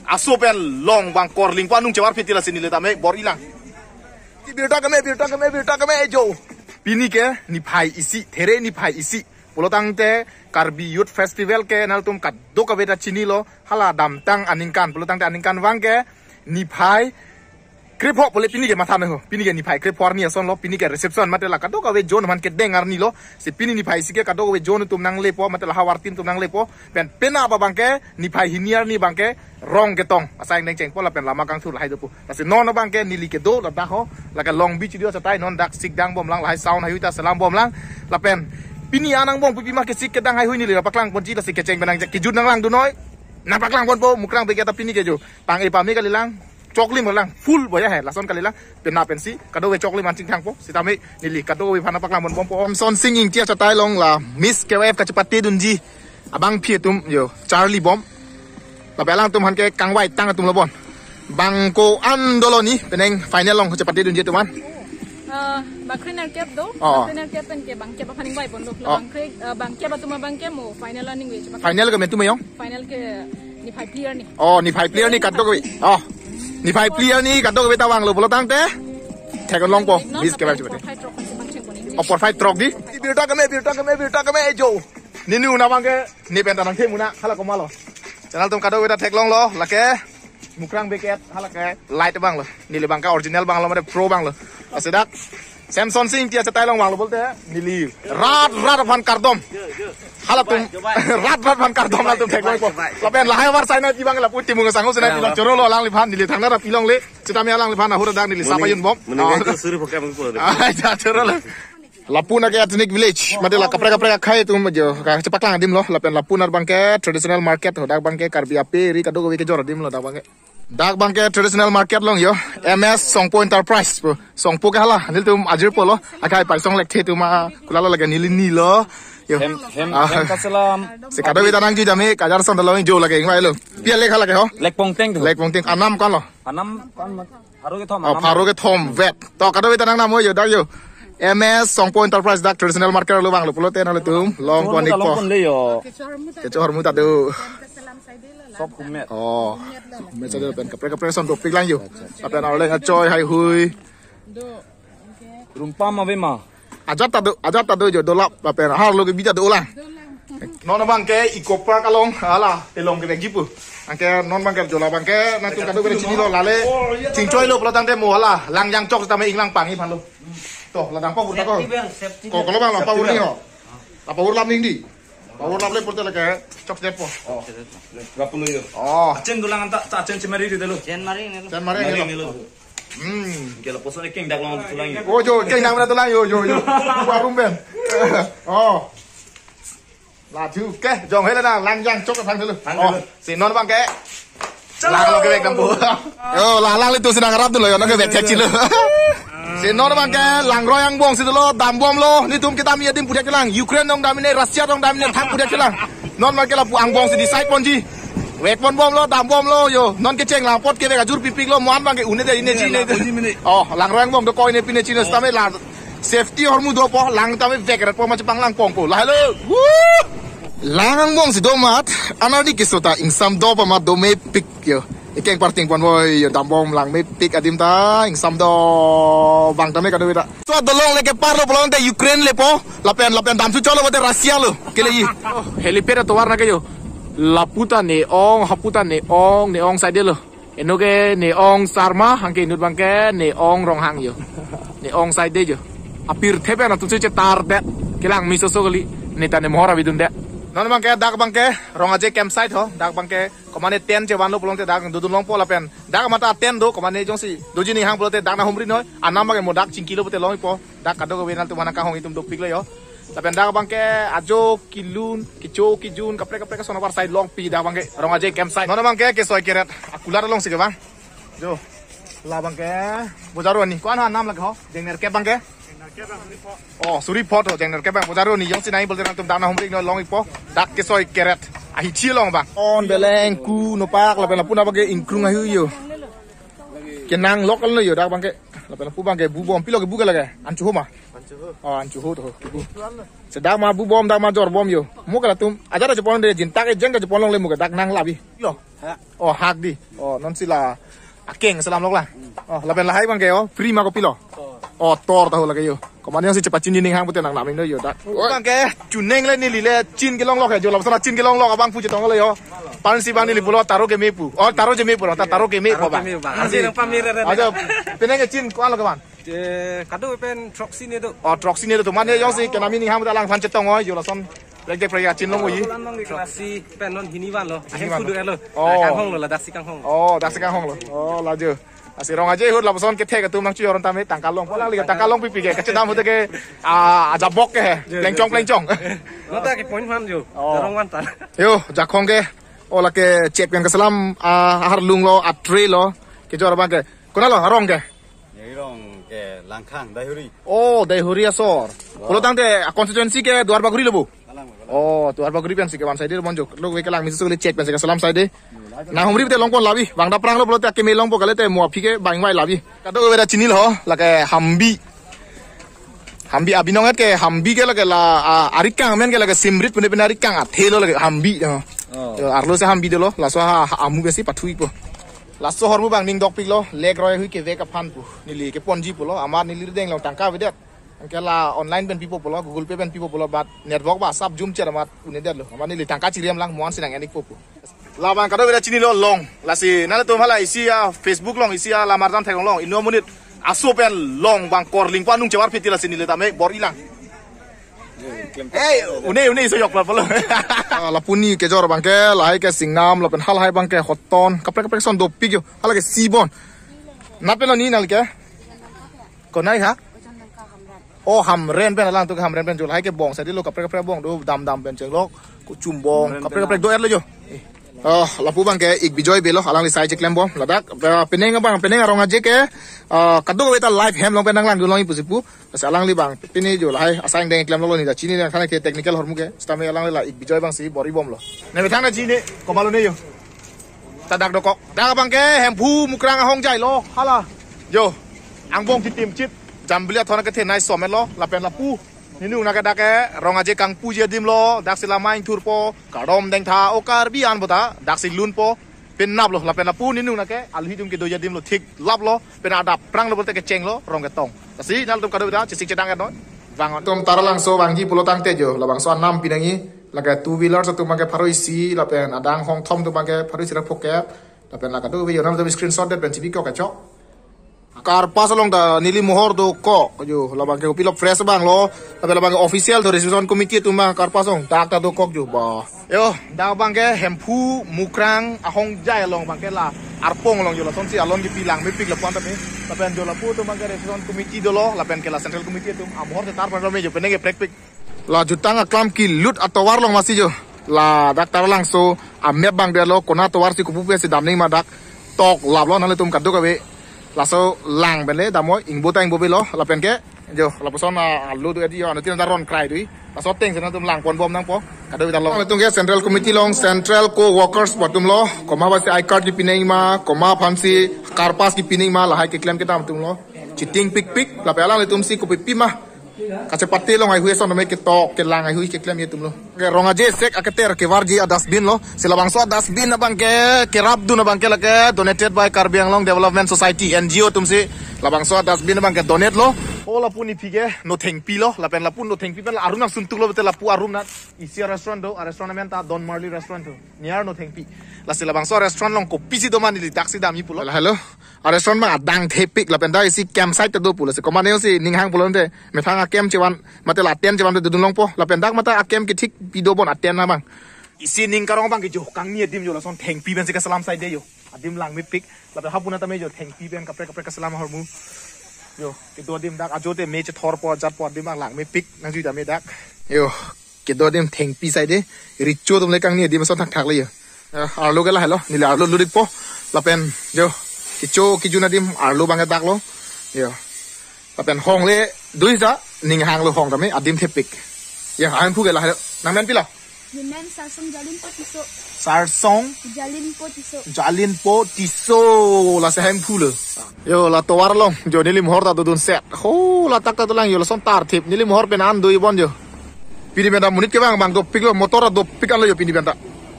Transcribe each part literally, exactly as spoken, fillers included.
Aso pen long bang korling pa nung chewar piti lasi neli tame bor-ilang. Birta keme, birta keme, birta keme, jo. Pini ke niphai isi, there niphai isi. Pulotangte Karbi Youth Festival ke nangtum kadokave ta chinilo, hala damtang aningkan. Pulotangte aningkanvang ke niphai krepho pule pini ke matha nangho. Pini ke niphai krepho arni asonlo, pini ke reception mate la kadokave zone man kedeng arnilo. Si pini niphai isi ke kadokave zone atum nanglepo, mate la havar team atum nanglepo. Pen penap abang ke niphai hini arni abang ke rong ketong asai angdeng chengpo lapen lama kangthur lahai dopo. Lasi non abang ke neli kedo ladak ho, lake long beach dio chatai, non dak sikdang bomlang, lahai sound haihui ta selam bomlang. Lapen pini anang bong pipi ma kesik kedang haihui neli nangpaklang ponji, lasi kecheng pen nang kejut nanglangdunnoi. Nangpaklang ponpo, Mukrang Bey-et ta pini ke jo tang-e pame kalilang, choklim lang, full boya hai, lason kalilang, penap pensi kadokave choklim an chingthangpo. Sitame neli kadokave aphan nangpaklang pon bompo. Samson Sing Ingti achatai along la Miss K Y F kachepatedunji abangpi atum jo charli bom. Lapen alangtum aphan ke kangvai tang atum lo bon. Bang ko-an dolo ni penang final along chepatedunji atum an? Eh, bang krenerkep do. Oh. Bang krenerkep pen ke bangkep aphan ingvai ponlo. Oh. Bang kre, eh, bangkep atum abang ke mo final learning we chepat. Final ke metu meyong? Final ke niphai phli arni. Oh, niphai phli arni kadokave. Oh. Niphai phli arni kadokave ta vanglo pulotangte theklongpo. Non Miss K Y F pate chepate. Porphai throk si bang chengpo ni. Oh, porphai throk di. Birta keme, birta keme, birta keme, jo. Nini un abang ke ne pen ta nangthe muna, hala komatlo. Channel atum kadokave ta theklonglo, lake Mukrang Bey-et, hala ke light abanglo. Neli abang ke original abanglo, mate pro abanglo. Lasi dak Samson Sing Ingti achatai along vanglo pulote neli rat rat aphan kardom. Halatum rat rat aphan kardom, latum theklongpo. Lapen lahai havar sai nangji abang lapu Timung Sangho si nangji, la chorolo alangliphan, neli thangnat ra pilongle. Sitame alangliphan ahur dak neli sapa yun bom. Mending itu suri pakai mengko. Ah, ja chorolo. Lapu na ke ethnic village, mate la kaprek kaprek akhei atum jo kachepaklang adim lo. Lapen lapu na abang ke traditional market ho, dak abang ke Karbi ape ri kadokave kejor adim lo dak abang ke. Dak abang ke traditional market along jo, M S Songpo Enterprise po. Songpo ke hala, nelitum ajirpo lo. Akhei paisong lekthe atum a, kulalo lake neli nilo. Jo. Hem, hem, ah, hem kaselam. Si kadokave ta nangji jame, kajar son dalo jo lake ingvai lo. Pi alek hala ke ho? Lek Pongteng tu. Lek Pongteng, anam ko-anlo? Anam ko-an mat. Pharo kethom, oh, anam. Pharo kethom vet. To kadokave ta nangnam ho jo dak jo. M S Songpo Enterprise dak traditional market along vanglo pulote nanglitum longpon-ikpo. Longpon le jo. Kecho ahormu ta do. Sop hummet. Oh. Hummet sade pen kaprek kaprek ason dopiklang jo. Lapen arleng achoi haihui. Rumpam ave ma? Ajat ta do, ajat ta do jo, dolap lapen harlo ke bi ta dolang. Non abang ke Eco Park along, hala, telong kevekji pu. Anke non abang ke jo la abang ke nangtum kadokave chinilo, lale chingchoilo pulotangte mo hala, Langjang chok tame inglang pangji aphanlo. To, la dampo burta ko. Safety belt, safety belt. Ko, kolo abang la pa burni ho. La pa bur lam ning di. Pa bur lam le pulote lake chokchedetpo. Oh. Gapulo jo. Oh. Achen dolang anta, ta achen chemari di delo. Chen mari nelo. Chen mari nelo. Mari nelo. Hmm. Ke lapuson kengdak long tulang jo. Oh jo, kengdak mena tulang jo, jo, jo. Warung pen. Oh. Laju ke, jong hela na, Langjang chok thang dulu. Thang dulu. Oh, si non abang ke. Langlo kevek dampo. Yo, la, alanglitum si nangrapdunlo jo, non kevek thekchelo. Si non abang ke, langroi angbong si dolo, dambomlo, nelitum kedam adim pudek chelang. Ukraine dong damne, Russia dong damne, thang pudek chelang. Non abang ke lapu angbong si decide ponji. Vekpon bomlo, dambomlo jo. Non kecheng lang apot kevek ajur pipiklo, mo-an abang ke un-e de, un-e, un-e, chine. Lang apot ji mene. Oh, langroi angbong dokok un-e pine chine, sitame la safety ahormu dopo, lang tame vekretpo ma chepanglang pongpo. Lahelo. Woo! Lang angbong si do amat, anardi keso ta ingsam do pa amat do mepik jo. Ekeng parting pon voi jo, dambom lang mepik adim ta ingsam do abang tame kadokave ta. So dolong lake parlo pulote Ukraine lepo, lapen, lapen dam su cholo pulote Russia lo, keleji. Oh, helipad atovar na ke jo. Lapu ta Ne-ong, hapu ta Ne-ong, Ne-ong side lo. Eno ke Ne-ong Sarma, anke inut abang ke Ne-ong Ronghang jo. Ne-ong side jo. Apirthe pen atum su chetar det. Kelang mi soso kali. Ne ta ne mohor avedun det. Non abang ke dak abang ke Rong Aje campsite ho. Dak abang ke komane tent chevanlo pulote dak dodun longpo lapen. Dak mata tent do komane jongsi doji ning hang pulote dak nanghumrinoi. Anam abang ke mo dak chingkilo pulote longpo. Dak kadokave nangtum aphan nangkanghong itum dopiklo jo. Lapen dak abang ke ajo kelun, kecho kejun, kaprek kaprek ason abar side longpi dak abang ke Rong Aje campsite. Non abang ke kesoi keret akulat along si kevang. Jo. La abang ke bojar arni. Ko-an anam lake ho? Jengnerkep abang ke? Oh, suri phot ho, jengnerkep abang bojar arni. Jongsi nai pulote nangtum dak nanghumrinoi, long-ikpo. Dak kesoi keret. Ahichi along abang. On beleng ku nopak lapen lapu na abang ke ingkrung ahu jo. Kenang lokal lo jo dak abang ke. Lapen lapu abang ke bu bom, pilo ke bu ke lake. Anchu ho ma. Oh, an chuhu to. Sedak ma bu bom, dak ma jor bom yo. Mo kala tum, ajar aja pon de jin tak ejeng aja pon longle mo ke dak nang labi. Lo. Oh, hak di. Oh, non si la akeng selam lok la. Oh, lapen lahai abang ke yo, free ma kopilo. Oh, tor tahu lagi yo. Komat yang si cepat chin jining hang pute nang naming do yo dak. Abang ke, chuneng le neli le chin kelong lok he, jo lam sana chin kelong lok abang pu chetong le yo. Pan si abang neli pulo taro keme pu. Oh, taro keme pu, ta taro keme pu abang. Asi nang pamir re. Ajo, penang ke chin ko-an lo ke abang. Eh, kado pen throksi ne do. Oh, throksi ne do. Mane jongsi kenam ining hang ta alangphan chetong oi, jo lason. Prek prek chin long oi. Throksi pen non hini van lo. Hini van lo. Kudu lo. Oh. Kanghong lo, ladak si kanghong. Oh, dak si kanghong lo. Oh, laju. Asi rong aje ahut lapuson kethek atum nang chuyor tame tangka long. Polang liga tangka long pipi ke. Kachedam ahut ke, ah, ajabok ke he. Yo, yo, plengchong, yo. Plengchong. Nota ke point man jo. Oh. Rong van ta. Yo, jakong ke. Oh, lake chep yang keselam, ah, ahar lung lo, atre lo. Kejor abang ke. Konat lo, arong ke? Neli rong ke Langkhang, Daihuri. Oh, Daihuri asor. Wow. Pulo tangte, ah, constituency ke Duarbagori lo bu? Kalang, kalang. Oh, Duarbagori pen si ke van side mon jo. Lo we kelang misi suli chek pen si keselam side. Nang humri pute longpon labi. Bang daprang lo pulote akeme longpo kalite mo aphi ke bang vai labi. Kado we da chinilo, lake Hambi. Hambi abinong et ke Hambi ke lake la, ah, arikang amen ke lake Simrit pune pune arikang athe lo lake Hambi. Oh. Oh. Yo, arlo si Hambi dolo, laso ha, ha amu ke si pathuipo. Laso ahormu abang ning dokpik lo, lek roi hui kevek aphan pu. Neli keponji pulo, amat neli deng long tangka avedet. Anke la online pen pipo pulo, Google Pay pen pipo pulo, but network ba sap jum cher amat un-edet lo. Amat neli tangka chiriam lang, mo-an si nang-en-ikpo pu. Labang kado we da chinilo long. Lasi nanglitum hala isi a Facebook long, isi a lamar jam thek long. Inut amonit aso pen long abang korling pa nung chevar phiti lasi neli tame bor-i lang. Hey, une, une iso yok pula pula. Ah, lapu ni kejor abang ke, lahai ke Singnam, lapen halahai abang ke Hoton, kaprek kaprek ason dopik yo, hala ke Sibon. Nat pen lo ni nangli ke? Konat ha? Oh, Hamren pen alang tu ke Hamren pen jo lahai ke bong, sadi lo kaprek kaprek bong do, dam dam pen chenglok, kuchum bong, kaprek kaprek do er lo jo. Oh, lapu abang ke Ik Bijoy Bey lo, alangli sai cheklem bom, ladak, eh, penang abang, penang arong aje ke, eh, kado we ta live hem long pen nang lang dun long-i pusi pu. Lasi alangli abang, pini jo lahai, asai deng klem lo ni da chini deng khana ke technical ahormu ke, sitame alangli la Ik Bijoy abang si bor-i bom lo. Ne methang na chini, komat lo ne yo. Ta dak dokok. Dak abang ke, Hemphu Mukrang ahongjai lo, hala. Jo, angbong chitim chit, Jambili athon ke thenei somet lo, lapen lapu. Neli nung nake dak ke, rong aje kangpuji adim lo, dak si lamai thurpo, kardom dengtha, o Karbi an bota, dak si lunpo. Penap lo lapen lapu neli nung nake alhi atum kedoji adim lo thik lap lo pen adap prang lo pulote kecheng lo rong ketong. Lasi nanglitum kado we ta chesik chedang et noi. Vang atum Taralangso vangji pulo tangte jo labangso anam pinangji lake two wheelers atum abang ke pharo isi lapen adang hongthom atum abang ke pharo isi ra phokep lapen la kado we jo nanglitum screenshot det pen chibikok kachok. Karpas along ta neli mohor dokok jo labang ke kopilo fresh abang lo lapen labang ke official to reception committee atum abang Karpas along dak ta dokok jo ba. Yo, dak abang ke Hemphu Mukrang ahongjai along abang ke la arpong along jo lason si alon kepi lang mepik lapu-an tame. Lapen jo lapu atum abang ke reception committee dolo lapen ke la central committee atum amohor tetar pada me jo penang ke prekpik. La jutang aklam kelut atovar along masi jo. Ladak Taralangso amep abang det lo konat atovar si kopupe si damning ma dak tok lap lo nanglitum kadokave. Laso lang pen le damoi ingbo ta ingbo be lo lapen ke jo lapuson a alu do edi yo anu tin daron krai dui. Laso ateng si nanglitum langpon bom nangpo. Kado we ta lo. Nanglitum ke central committee along central co-workers atum lo. Komat aphan si I card kepinangji ma, komat aphan si Karpas kepinangji ma lahai keklem kedam atum lo. Chiting pikpik lapen alanglitum si kopipi ma. Kachepate long haihui ason tame ketok kelang haihui keklemji atum lo. Ke rong aje sek aketer kevarji a dustbin lo. Si labangso a dustbin abang ke kerap dun abang ke lake donated by Karbi Anglong Development Society, N G O atum si labangso a dustbin abang ke donate lo. O lapu ni aphi ke Nothengpi lo lapen lapu Nothengpi pen la arum nangsun tuk lo bete lapu arum na isi a restaurant do, a restaurant amen ta Don Marley restaurant do. Near Nothengpi. Lasi labangso a restaurant along kopisi do ma neli dak si damji pulo. Hello. A restaurant abang adang thepik lapen dak isi campsite ta do pulo si komat ne si ning hang pulo te methang a camp chevan mate la tent chevan te dodun longpo lapen dak mate a camp kethik pido bon a tent abang. Isi ning karong abang ke jo kangni adim jo lason thengpi pen si keselam side de jo. Adim lang mepik lapen hapu na tame jo thengpi pen kaprek kaprek keselam ahormu. Jo, kedo adim dak ajo te me chethorpo ajatpo adim abang lang mepik nangjui tame dak. Yo. Kedo adim thengpi side de, richo atum le kangni adim ason thakthak le yo. Eh, arlo ke lahelo, neli arlo ludikpo. Lapen, jo, kecho kejun adim arlo abang ke dak lo. Yo. Lapen hong le, dui ta, ning hang lo hong tame, adim thepik. Yo, ahin phu ke lahelo. Nang men pilo? Nemen Sarsong Jalinpo Tisso. Sarsong? Jalinpo Tisso. Jalinpo Tisso, lasi ahin phu lo. Yo, la tovar along jo, neli mohor ta dodun set. Ho, ladak ta dolang jo, lason tarthip. Neli mohor pen an do-i bon jo. Pini pen ta monit kevang abang dopik lo, motor ta dopik an lo jo pini pen ta.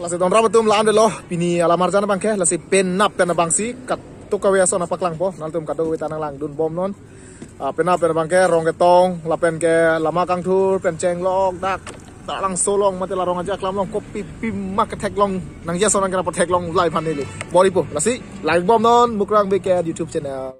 Lasi donrap atum la-an lo, pini alamarjan abangke, lasi penap pen abangsi, kadokave ason paklangpo, nangtum kadokave ta nanglangdun bomnon. Ah, penap pen abangke Rongketong, lapen ke Lama Kangthur, pen chenglok, dak, Talangso along, mate la Rong Aje Aklam along, kopi pima ketheklong, nangji ason nangkena patheklong, live han neli. Bor-ipo, lasi, like bomnon, Mukrang Bey K R YouTube channel.